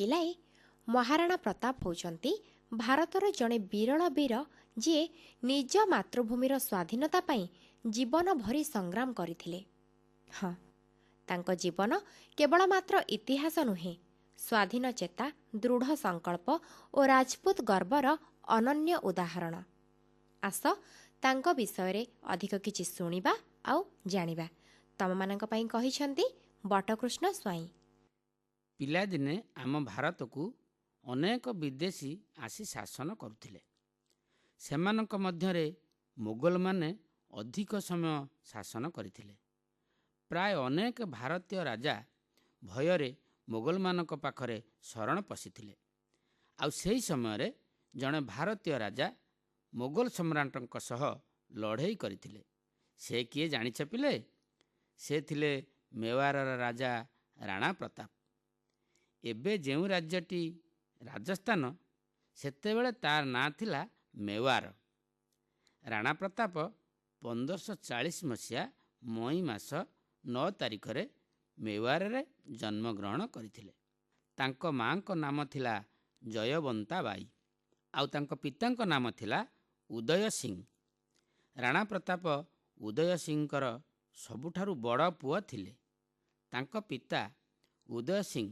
ପିଲାଏ, ମହାରାଣା ପ୍ରତାପ ହେଉଛନ୍ତି ଭାରତର ଜଣେ ବିରଳ ବୀର, ଯିଏ ନିଜ ମାତୃଭୂମିର ସ୍ୱାଧୀନତା ପାଇଁ ଜୀବନ ଭରି ସଂଗ୍ରାମ କରିଥିଲେ। ହଁ, ତାଙ୍କ ଜୀବନ କେବଳ ମାତ୍ର ଇତିହାସ ନୁହେଁ, ସ୍ୱାଧୀନ ଚେତା, ଦୃଢ଼ ସଂକଳ୍ପ ଓ ରାଜପୁତ ଗର୍ବର ଅନନ୍ୟ ଉଦାହରଣ। ଆସ ତାଙ୍କ ବିଷୟରେ ଅଧିକ କିଛି ଶୁଣିବା ଆଉ ଜାଣିବା। ତମମାନଙ୍କ ପାଇଁ କହିଛନ୍ତି ବଟକୃଷ୍ଣ ସ୍ୱାଇଁ। ପିଲାଦିନେ ଆମ ଭାରତକୁ ଅନେକ ବିଦେଶୀ ଆସି ଶାସନ କରୁଥିଲେ। ସେମାନଙ୍କ ମଧ୍ୟରେ ମୋଗଲମାନେ ଅଧିକ ସମୟ ଶାସନ କରିଥିଲେ। ପ୍ରାୟ ଅନେକ ଭାରତୀୟ ରାଜା ଭୟରେ ମୋଗଲମାନଙ୍କ ପାଖରେ ଶରଣ ପଶିଥିଲେ। ଆଉ ସେହି ସମୟରେ ଜଣେ ଭାରତୀୟ ରାଜା ମୋଗଲ ସମ୍ରାଟଙ୍କ ସହ ଲଢ଼େଇ କରିଥିଲେ। ସେ କିଏ ଜାଣିଛ ପିଲେ? ସେ ଥିଲେ ମେୱାରର ରାଜା ରାଣା ପ୍ରତାପ। ଏବେ ଯେଉଁ ରାଜ୍ୟଟି ରାଜସ୍ଥାନ, ସେତେବେଳେ ତାର ନାଁ ଥିଲା ମେୱାର। ରାଣା ପ୍ରତାପ 1540 ମସିହା ମଇ ମାସ 9 ତାରିଖରେ ମେୱାରରେ ଜନ୍ମଗ୍ରହଣ କରିଥିଲେ। ତାଙ୍କ ମାଙ୍କ ନାମ ଥିଲା ଜୟବନ୍ତା ବାଇ ଆଉ ତାଙ୍କ ପିତାଙ୍କ ନାମ ଥିଲା ଉଦୟ ସିଂ। ରାଣା ପ୍ରତାପ ଉଦୟ ସିଂଙ୍କର ସବୁଠାରୁ ବଡ଼ ପୁଅ ଥିଲେ। ତାଙ୍କ ପିତା ଉଦୟ ସିଂ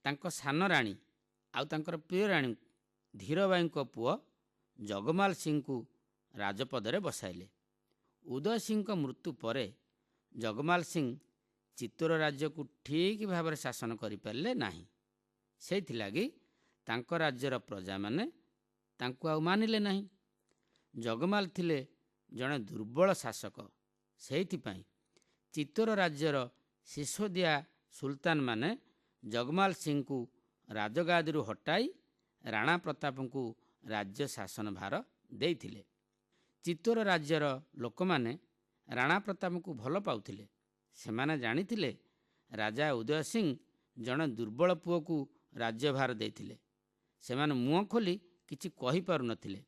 ତାଙ୍କ ସାନ ରାଣୀ ଆଉ ତାଙ୍କର ପ୍ରିୟ ରାଣୀ ଧୀରବାଇଙ୍କ ପୁଅ ଜଗମାଲ ସିଂଙ୍କୁ ରାଜପଦରେ ବସାଇଲେ। ଉଦୟ ସିଂଙ୍କ ମୃତ୍ୟୁ ପରେ ଜଗମାଲ ସିଂ ଚିତ୍ତୋର ରାଜ୍ୟକୁ ଠିକ୍ ଭାବରେ ଶାସନ କରିପାରିଲେ ନାହିଁ। ସେଇଥିଲାଗି ତାଙ୍କ ରାଜ୍ୟର ପ୍ରଜାମାନେ ତାଙ୍କୁ ଆଉ ମାନିଲେ ନାହିଁ। ଜଗମାଲ ଥିଲେ ଜଣେ ଦୁର୍ବଳ ଶାସକ। ସେଇଥିପାଇଁ ଚିତ୍ତୋର ରାଜ୍ୟର ସିସୋଦିଆ ସୁଲତାନମାନେ ଜଗମାଲ ସିଂଙ୍କୁ ରାଜଗାଦିରୁ ହଟାଇ ରାଣା ପ୍ରତାପଙ୍କୁ ରାଜ୍ୟ ଶାସନ ଭାର ଦେଇଥିଲେ। ଚିତ୍ତୋର ରାଜ୍ୟର ଲୋକମାନେ ରାଣା ପ୍ରତାପଙ୍କୁ ଭଲ ପାଉଥିଲେ। ସେମାନେ ଜାଣିଥିଲେ ରାଜା ଉଦୟ ସିଂ ଜଣେ ଦୁର୍ବଳ ପୁଅକୁ ରାଜ୍ୟଭାର ଦେଇଥିଲେ। ସେମାନେ ମୁହଁ ଖୋଲି କିଛି କହିପାରୁନଥିଲେ।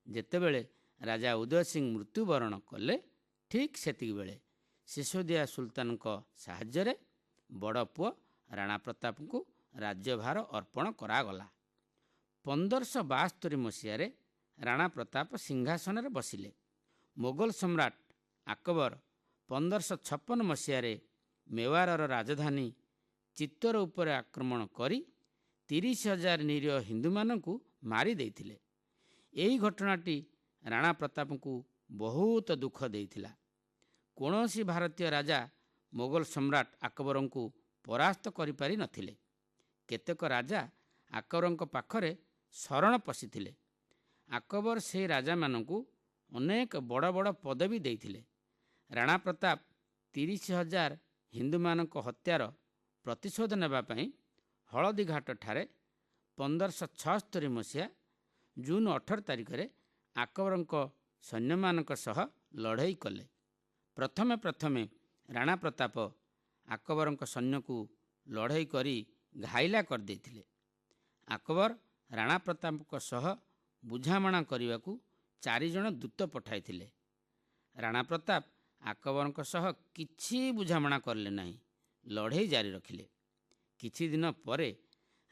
ଯେତେବେଳେ ରାଜା ଉଦୟ ସିଂ ମୃତ୍ୟୁବରଣ କଲେ, ଠିକ୍ ସେତିକିବେଳେ ସିସୋଦିଆ ସୁଲତାନଙ୍କ ସାହାଯ୍ୟରେ ବଡ଼ ପୁଅ ରାଣା ପ୍ରତାପଙ୍କୁ ରାଜ୍ୟଭାର ଅର୍ପଣ କରାଗଲା। 1572 ମସିହାରେ ରାଣା ପ୍ରତାପ ସିଂହାସନରେ ବସିଲେ। ମୋଗଲ ସମ୍ରାଟ ଆକବର 1556 ମସିହାରେ ମେୱାରର ରାଜଧାନୀ ଚିତ୍ତୋର ଉପରେ ଆକ୍ରମଣ କରି 30,000 ନିରୀହ ହିନ୍ଦୁମାନଙ୍କୁ ମାରି ଦେଇଥିଲେ। ଏହି ଘଟଣାଟି ରାଣା ପ୍ରତାପଙ୍କୁ ବହୁତ ଦୁଃଖ ଦେଇଥିଲା। କୌଣସି ଭାରତୀୟ ରାଜା ମୋଗଲ ସମ୍ରାଟ ଆକବରଙ୍କୁ ପରାସ୍ତ କରିପାରି ନଥିଲେ। କେତେକ ରାଜା ଆକବରଙ୍କ ପାଖରେ ଶରଣ ପଶିଥିଲେ। ଆକବର ସେହି ରାଜାମାନଙ୍କୁ ଅନେକ ବଡ଼ ବଡ଼ ପଦବୀ ଦେଇଥିଲେ। ରାଣା ପ୍ରତାପ 30,000 ହିନ୍ଦୁମାନଙ୍କ ହତ୍ୟାର ପ୍ରତିଶୋଧ ନେବା ପାଇଁ ହଳଦୀଘାଟଠାରେ 1576 ମସିହା ଜୁନ୍ 18 ତାରିଖରେ ଆକବରଙ୍କ ସୈନ୍ୟମାନଙ୍କ ସହ ଲଢ଼େଇ କଲେ। ପ୍ରଥମେ ପ୍ରଥମେ ରାଣା ପ୍ରତାପ ଆକବରଙ୍କ ସୈନ୍ୟକୁ ଲଢ଼େଇ କରି ଘାଇଲା କରିଦେଇଥିଲେ। ଆକବର ରାଣା ପ୍ରତାପଙ୍କ ସହ ବୁଝାମଣା କରିବାକୁ 4 ଜଣ ଦୂତ ପଠାଇଥିଲେ। ରାଣା ପ୍ରତାପ ଆକବରଙ୍କ ସହ କିଛି ବୁଝାମଣା କଲେ ନାହିଁ, ଲଢ଼େଇ ଜାରି ରଖିଲେ। କିଛି ଦିନ ପରେ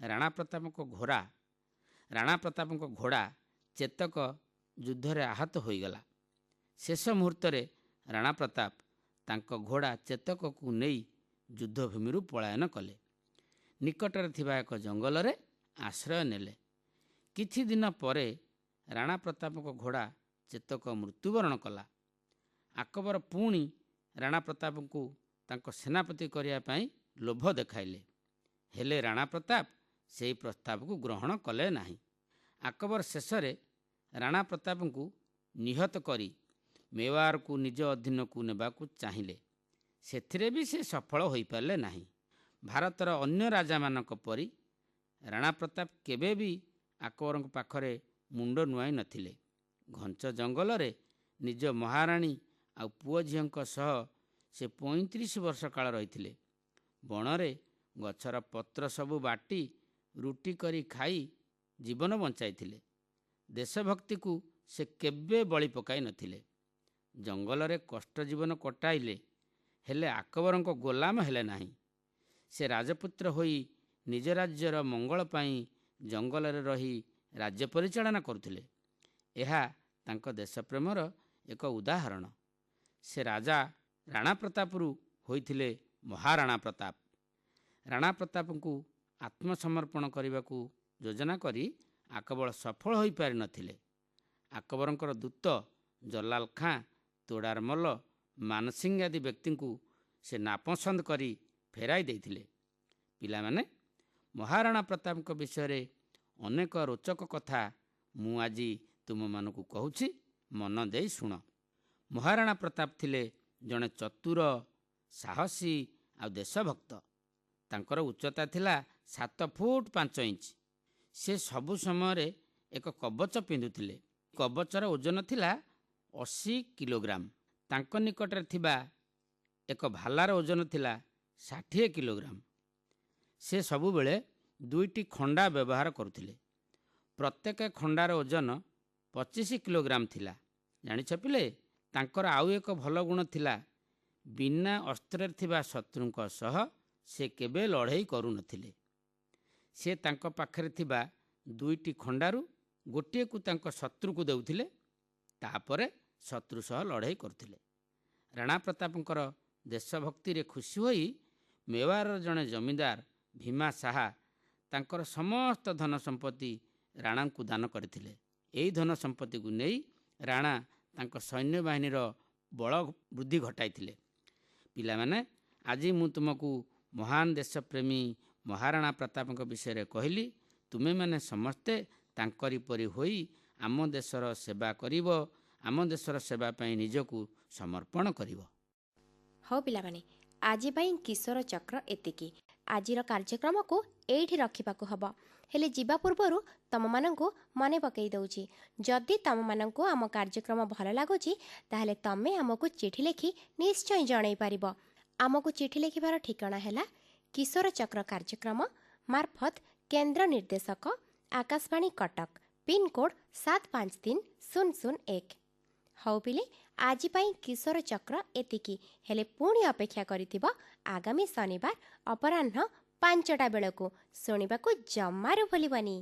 ରାଣା ପ୍ରତାପଙ୍କ ଘୋଡ଼ା ଚେତକ ଯୁଦ୍ଧରେ ଆହତ ହୋଇଗଲା। ଶେଷ ମୁହୂର୍ତ୍ତରେ ରାଣା ପ୍ରତାପ ତାଙ୍କ ଘୋଡ଼ା ଚେତକକୁ ନେଇ ଯୁଦ୍ଧଭୂମିରୁ ପଳାୟନ କଲେ। ନିକଟରେ ଥିବା ଏକ ଜଙ୍ଗଲରେ ଆଶ୍ରୟ ନେଲେ। କିଛି ଦିନ ପରେ ରାଣା ପ୍ରତାପଙ୍କ ଘୋଡ଼ା ଚେତକ ମୃତ୍ୟୁବରଣ କଲା। ଆକବର ପୁଣି ରାଣା ପ୍ରତାପଙ୍କୁ ତାଙ୍କ ସେନାପତି କରିବା ପାଇଁ ଲୋଭ ଦେଖାଇଲେ। ହେଲେ ରାଣା ପ୍ରତାପ ସେହି ପ୍ରସ୍ତାବକୁ ଗ୍ରହଣ କଲେ ନାହିଁ। ଆକବର ଶେଷରେ ରାଣା ପ୍ରତାପଙ୍କୁ ନିହତ କରି ମେୱାରକୁ ନିଜ ଅଧୀନକୁ ନେବାକୁ ଚାହିଁଲେ। ସେଥିରେ ବି ସେ ସଫଳ ହୋଇପାରିଲେ ନାହିଁ। ଭାରତର ଅନ୍ୟ ରାଜାମାନଙ୍କ ପରି ରାଣା ପ୍ରତାପ କେବେ ବି ଆକବରଙ୍କ ପାଖରେ ମୁଣ୍ଡ ନୁଆଇଁ ନଥିଲେ। ଘଞ୍ଚ ଜଙ୍ଗଲରେ ନିଜ ମହାରାଣୀ ଆଉ ପୁଅ ଝିଅଙ୍କ ସହ ସେ 35 ବର୍ଷ କାଳ ରହିଥିଲେ। ବଣରେ ଗଛର ପତ୍ର ସବୁ ବାଟି ରୁଟି କରି ଖାଇ ଜୀବନ ବଞ୍ଚାଇଥିଲେ। ଦେଶଭକ୍ତିକୁ ସେ କେବେ ବଳି ପକାଇ ନଥିଲେ। ଜଙ୍ଗଲରେ କଷ୍ଟ ଜୀବନ କଟାଇଲେ, ହେଲେ ଆକବରଙ୍କ ଗୋଲାମ ହେଲେ ନାହିଁ। ସେ ରାଜପୁତ୍ର ହୋଇ ନିଜ ରାଜ୍ୟର ମଙ୍ଗଳ ପାଇଁ ଜଙ୍ଗଲରେ ରହି ରାଜ୍ୟ ପରିଚାଳନା କରୁଥିଲେ। ଏହା ତାଙ୍କ ଦେଶପ୍ରେମର ଏକ ଉଦାହରଣ। ସେ ରାଜା ରାଣା ପ୍ରତାପରୁ ହୋଇଥିଲେ ମହାରାଣା ପ୍ରତାପ। ରାଣା ପ୍ରତାପଙ୍କୁ ଆତ୍ମସମର୍ପଣ କରିବାକୁ ଯୋଜନା କରି ଆକବର ସଫଳ ହୋଇପାରିନଥିଲେ। ଆକବରଙ୍କର ଦୂତ ଜଲାଲ ଖାଁ, ତୋଡ଼ାର ମଲ୍ଲ, ମାନସିଂହ ଆଦି ବ୍ୟକ୍ତିଙ୍କୁ ସେ ନାପସନ୍ଦ କରି ଫେରାଇ ଦେଇଥିଲେ। ପିଲାମାନେ, ମହାରାଣା ପ୍ରତାପଙ୍କ ବିଷୟରେ ଅନେକ ରୋଚକ କଥା ମୁଁ ଆଜି ତୁମମାନଙ୍କୁ କହୁଛି, ମନ ଦେଇ ଶୁଣ। ମହାରାଣା ପ୍ରତାପ ଥିଲେ ଜଣେ ଚତୁର, ସାହସୀ ଆଉ ଦେଶଭକ୍ତ। ତାଙ୍କର ଉଚ୍ଚତା ଥିଲା 7 ଫୁଟ 5 ଇଞ୍ଚ। ସେ ସବୁ ସମୟରେ ଏକ କବଚ ପିନ୍ଧୁଥିଲେ। କବଚର ଓଜନ ଥିଲା 80 କିଲୋଗ୍ରାମ। ତାଙ୍କ ନିକଟରେ ଥିବା ଏକ ଭାଲାର ଓଜନ ଥିଲା 60 କିଲୋଗ୍ରାମ। ସେ ସବୁବେଳେ 2ଟି ଖଣ୍ଡା ବ୍ୟବହାର କରୁଥିଲେ। ପ୍ରତ୍ୟେକ ଖଣ୍ଡାର ଓଜନ 25 କିଲୋଗ୍ରାମ ଥିଲା। ଜାଣିଛ ପିଲେ, ତାଙ୍କର ଆଉ ଏକ ଭଲ ଗୁଣ ଥିଲା, ବିନା ଅସ୍ତ୍ରରେ ଥିବା ଶତ୍ରୁଙ୍କ ସହ ସେ କେବେ ଲଢ଼େଇ କରୁନଥିଲେ। ସେ ତାଙ୍କ ପାଖରେ ଥିବା 2ଟି ଖଣ୍ଡାରୁ ଗୋଟିଏକୁ ତାଙ୍କ ଶତ୍ରୁକୁ ଦେଉଥିଲେ, ତାପରେ ଶତ୍ରୁ ସହ ଲଢ଼େଇ କରୁଥିଲେ। ରାଣା ପ୍ରତାପଙ୍କର ଦେଶଭକ୍ତିରେ ଖୁସି ହୋଇ ମେୱାରର ଜଣେ ଜମିଦାର ଭୀମା ସାହା ତାଙ୍କର ସମସ୍ତ ଧନ ସମ୍ପତ୍ତି ରାଣାଙ୍କୁ ଦାନ କରିଥିଲେ। ଏହି ଧନ ସମ୍ପତ୍ତିକୁ ନେଇ ରାଣା ତାଙ୍କ ସୈନ୍ୟବାହିନୀର ବଳ ବୃଦ୍ଧି ଘଟାଇଥିଲେ। ପିଲାମାନେ, ଆଜି ମୁଁ ତୁମକୁ ମହାନ ଦେଶପ୍ରେମୀ ମହାରାଣା ପ୍ରତାପଙ୍କ ବିଷୟରେ କହିଲି। ତୁମେମାନେ ସମସ୍ତେ ତାଙ୍କରି ପରି ହୋଇ ଆମ ଦେଶର ସେବା କରିବ, ଆମ ଦେଶର ସେବା ପାଇଁ ନିଜକୁ ସମର୍ପଣ କରିବ। ହଉ ପିଲାମାନେ, ଆଜି ପାଇଁ କିଶୋର ଚକ୍ର ଏତିକି। ଆଜିର କାର୍ଯ୍ୟକ୍ରମକୁ ଏଇଠି ରଖିବାକୁ ହବ। ହେଲେ ଯିବା ପୂର୍ବରୁ ତମମାନଙ୍କୁ ମନେ ପକାଇ ଦେଉଛି, ଯଦି ତମମାନଙ୍କୁ ଆମ କାର୍ଯ୍ୟକ୍ରମ ଭଲ ଲାଗୁଛି, ତାହେଲେ ତମେ ଆମକୁ ଚିଠି ଲେଖି ନିଶ୍ଚୟ ଜଣାଇ ପାରିବ। ଆମକୁ ଚିଠି ଲେଖିବାର ଠିକଣା ହେଲା କିଶୋର ଚକ୍ର କାର୍ଯ୍ୟକ୍ରମ ମାର୍ଫତ କେନ୍ଦ୍ର ନିର୍ଦ୍ଦେଶକ, ଆକାଶବାଣୀ କଟକ, ପିନ୍କୋଡ଼୍ 753001। ହଉ ପିଲେ, ଆଜି ପାଇଁ କିଶୋର ଚକ୍ର ଏତିକି। ହେଲେ ପୁଣି ଅପେକ୍ଷା କରିଥିବ ଆଗାମୀ ଶନିବାର ଅପରାହ୍ନ 5ଟା ବେଳକୁ, ଶୁଣିବାକୁ ଜମାରୁ ଭୁଲିବନି।